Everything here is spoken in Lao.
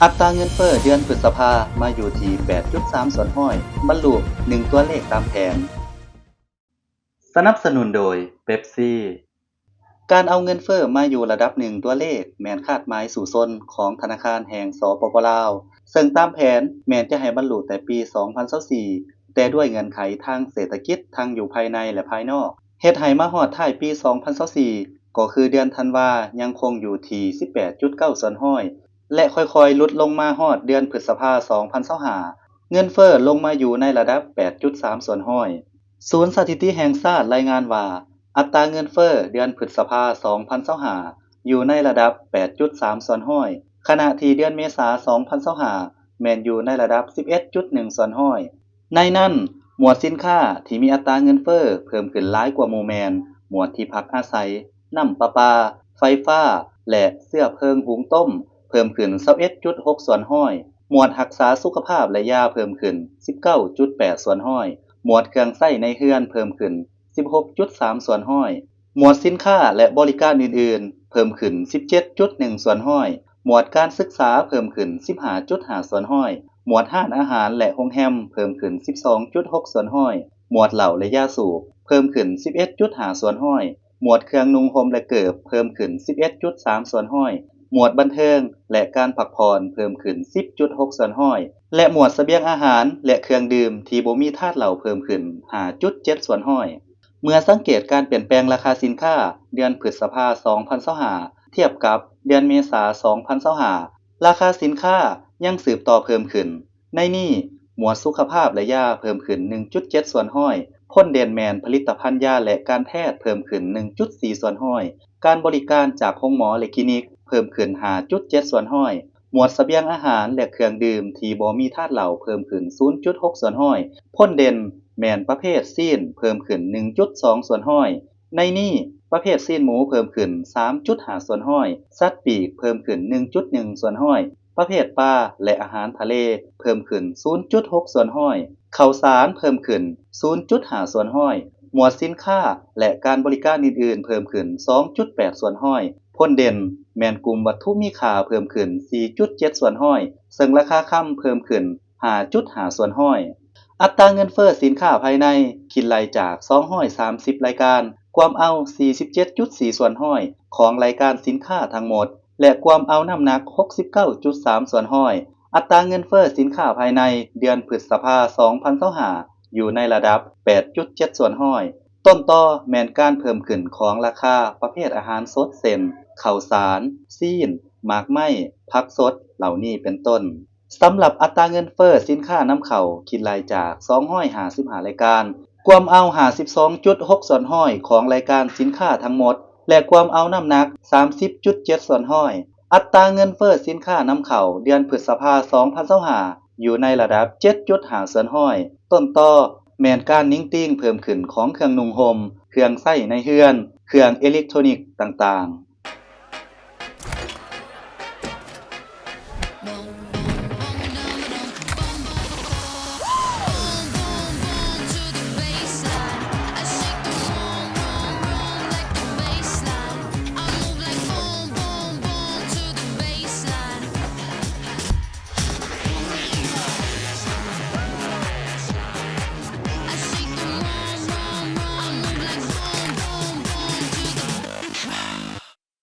ອັດຕາເງິນເຟີ້ເດືອນພຶດສະພາມາຢູ່ທີ່ແປດຈຸດສາມສ່ວນຮ້ອຍ, ບັນລຸໜຶ່ງຕົວເລກຕາມແຜນ. ສະໜັບສະໜູນໂດຍເປັບຊີ. ການເອົາເງິນເຟີ້ມາຢູ່ລະດັບໜຶ່ງຕົວເລກ ແມ່ນຄາດໝາຍສູ້ຊົນຂອງທະນາຄານແຫ່ງ ສປປ ລາວ, ເຊິ່ງຕາມແຜນແມ່ນຈະໃຫ້ບັນລຸແຕ່ປີສອງພັນຊາວສີ່ ແຕ່ດ້ວຍເງື່ອນໄຂທາງເສດຖະກິດທັງຢູ່ພາຍໃນ ແລະ ພາຍນອກ ເຮັດໃຫ້ມາຮອດທ້າຍປີສອງພັນຊາວສີ່ ກໍຄືເດືອນທັນວາ ຍັງຄົງຢູ່ທີ່ສິບແປດຈຸດເກົ້າສ່ວນຮ້ອຍ ແລະ ຄ່ອຍໆຫຼຸດລົງມາຮອດເດືອນພຶດສະພາສອງພັນຊາວຫ້າ ເງິນເຟີ້ລົງມາຢູ່ໃນລະດັບແປດຈຸດສາມສ່ວນຮ້ອຍ. ສູນສະຖິຕິແຫ່ງຊາດລາຍງານວ່າ ອັດຕາເງິນເຟີ້ເດືອນພຶດສະພາສອງພັນຊາວຫ້າ ຢູ່ໃນລະດັບແປດຈຸດສາມສ່ວນຮ້ອຍ, ຂະນະທີ່ເດືອນເມສາສອງພັນຊາວຫ້າ ແມ່ນຢູ່ໃນລະດັບສິບເອັດຈຸດໜຶ່ງສ່ວນຮ້ອຍ. ໃນນັ້ນ, ໝວດສິນຄ້າທີ່ມີອັດຕາເງິນເຟີ້ເພີ່ມຂຶ້ນຫຼາຍກວ່າໝູ່ແມ່ນ ໝວດທີ່ພັກອາໄສ, ນ້ຳປະປາ, ໄຟຟ້າ ແລະ ເຊື້ອເພີງຫຸງຕົ້ມ ເພີ່ມຂຶ້ນຊາວເອັດຈຸດຫົກສ່ວນຮ້ອຍ, ໝວດຮັກສາສຸຂະພາບ ແລະ ຢາເພີ່ມຂຶ້ນສິບເກົ້າຈຸດແປດສ່ວນຮ້ອຍ, ໝວດເຄື່ອງໃຊ້ໃນເຮືອນເພີ່ມຂຶ້ນສິບຫົກຈຸດສາມສ່ວນຮ້ອຍ, ໝວດສິນຄ້າ ແລະ ບໍລິການອື່ນໆ ເພີ່ມຂຶ້ນສິບເຈັດຈຸດໜຶ່ງສ່ວນຮ້ອຍ, ໝວດການສຶກສາເພີ່ມຂຶ້ນສິບຫ້າຈຸດຫ້າສ່ວນຮ້ອຍ, ໝວດຮ້ານອາຫານ ແລະ ໂຮງແຮມເພີ່ມຂຶ້ນສິບສອງຈຸດຫົກສ່ວນຮ້ອຍ, ໝວດເຫຼົ້າ ແລະ ຢາສູບເພີ່ມຂຶ້ນສິບເອັດຈຸດຫ້າສ່ວນຮ້ອຍ, ໝວດເຄື່ອງນຸ່ງຫົ່ມ ແລະ ເກີບເພີ່ມຂຶ້ນສິບເອັດຈຸດສາມສ່ວນຮ້ອຍ, ໝວດບັນເທີງ ແລະ ການພັກຜ່ອນເພີ່ມຂຶ້ນສິບຈຸດຫົກສ່ວນຮ້ອຍ ແລະ ໝວດສະບຽງອາຫານ ແລະ ເຄື່ອງດື່ມທີ່ບໍ່ມີທາດເຫຼົ້າເພີ່ມຂຶ້ນຫ້າຈຸດເຈັດສ່ວນຮ້ອຍ. ເມື່ອສັງເກດການປ່ຽນແປງລາຄາສິນຄ້າເດືອນພຶດສະພາສອງພັນຊາວຫ້າ ທຽບກັບເດືອນເມສາສອງພັນຊາວຫ້າ ລາຄາສິນຄ້າຍັງສືບຕໍ່ເພີ່ມຂຶ້ນ. ໃນນີ້, ໝວດສຸຂະພາບ ແລະ ຢາເພີ່ມຂຶ້ນໜຶ່ງຈຸດເຈັດສ່ວນຮ້ອຍ, ພົ້ນເດັ່ນແມ່ນຜະລິດຕະພັນຢາ ແລະ ການແພດເພີ່ມຂຶ້ນໜຶ່ງຈຸດສີ່ສ່ວນຮ້ອຍ, ການບໍລິການຈາກໂຮງໝໍ ແລະ ຄລີນິກເພີ່ມຂຶ້ນຫ້າຈຸດເຈັດສ່ວນຮ້ອຍ, ໝວດສະບຽງອາຫານ ແລະ ເຄື່ອງດື່ມທີ່ບໍ່ມີທາດເຫຼົ້າເພີ່ມຂຶ້ນສູນຈຸດຫົກສ່ວນຮ້ອຍ, ພົ້ນເດັ່ນແມ່ນປະເພດຊີ້ນເພີ່ມຂຶ້ນໜຶ່ງຈຸດສອງສ່ວນຮ້ອຍ. ໃນນີ້, ປະເພດຊີ້ນໝູເພີ່ມຂຶ້ນສາມຈຸດຫ້າສ່ວນຮ້ອຍ, ສັດປີກເພີ່ມຂຶ້ນໜຶ່ງຈຸດໜຶ່ງສ່ວນຮ້ອຍ, ປະເພດປາ ແລະ ອາຫານທະເລເພີ່ມຂຶ້ນສູນຈຸດຫົກສ່ວນຮ້ອຍ, ເຂົ້າສານເພີ່ມຂຶ້ນສູນຈຸດຫ້າສ່ວນຮ້ອຍ, ໝວດສິນຄ້າ ແລະ ການບໍລິການອື່ນໆເພີ່ມຂຶ້ນສອງຈຸດແປດສ່ວນຮ້ອຍ, ພົ້ນເດັ່ນແມ່ນກຸ່ມວັດຖຸມີຄ່າເພີ່ມຂຶ້ນສີ່ຈຸດເຈັດສ່ວນຮ້ອຍ, ເຊິ່ງລາຄາຄຳເພີ່ມຂຶ້ນ ຫ້າຈຸດຫ້າສ່ວນຮ້ອຍ. ອັດຕາເງິນເຟີ້ສິນຄ້າພາຍໃນ ຄິດໄລ່ຈາກສອງຮ້ອຍສາມສິບລາຍການ ກວມເອົາສີ່ສິບເຈັດຈຸດສີ່ສ່ວນຮ້ອຍຂອງລາຍການສິນຄ້າທັງໝົດ ແລະ ກວມເອົານ້ຳໜັກຫົກສິບເກົ້າຈຸດສາມສ່ວນຮ້ອຍ. ອັດຕາເງິນເຟີ້ສິນຄ້າພາຍໃນເດືອນພຶດສະພາສອງພັນຊາວຫ້າ ຢູ່ໃນລະດັບແປດຈຸດເຈັດສ່ວນຮ້ອຍ. ຕົ້ນຕໍແມ່ນການເພີ່ມຂຶ້ນຂອງລາຄາປະເພດອາຫານສົດ ເຊັ່ນ ເຂົ້າສານ, ຊີ້ນ, ໝາກໄມ້, ຜັກສົດ ເຫຼົ່ານີ້ເປັນຕົ້ນ. ສຳລັບອັດຕາເງິນເຟີ້ສິນຄ້ານຳເຂົ້າ ຄິດໄລ່ຈາກສອງຮ້ອຍຫ້າສິບຫ້າລາຍການ ກວມເອົາຫ້າສິບສອງຈຸດຫົກສ່ວນຮ້ອຍຂອງລາຍການສິນຄ້າທັງໝົດ ແລະ ກວມເອົານ້ຳໜັກສາມສິບຈຸດເຈັດສ່ວນຮ້ອຍ. ອັດຕາເງິນເຟີ້ສິນຄ້ານຳເຂົ້າເດືອນພຶດສະພາສອງພັນຊາວຫ້າ ຢູ່ໃນລະດັບເຈັດຈຸດຫ້າສ່ວນຮ້ອຍ. ຕົ້ນຕໍແມ່ນການໜິງຕີງເພີ່ມຂຶ້ນຂອງເຄື່ອງນຸ່ງຫົ່ມ, ເຄື່ອງໃຊ້ໃນເຮືອນ, ເຄື່ອງເອເລັກໂທຣນິກຕ່າງໆ. ມອງມອ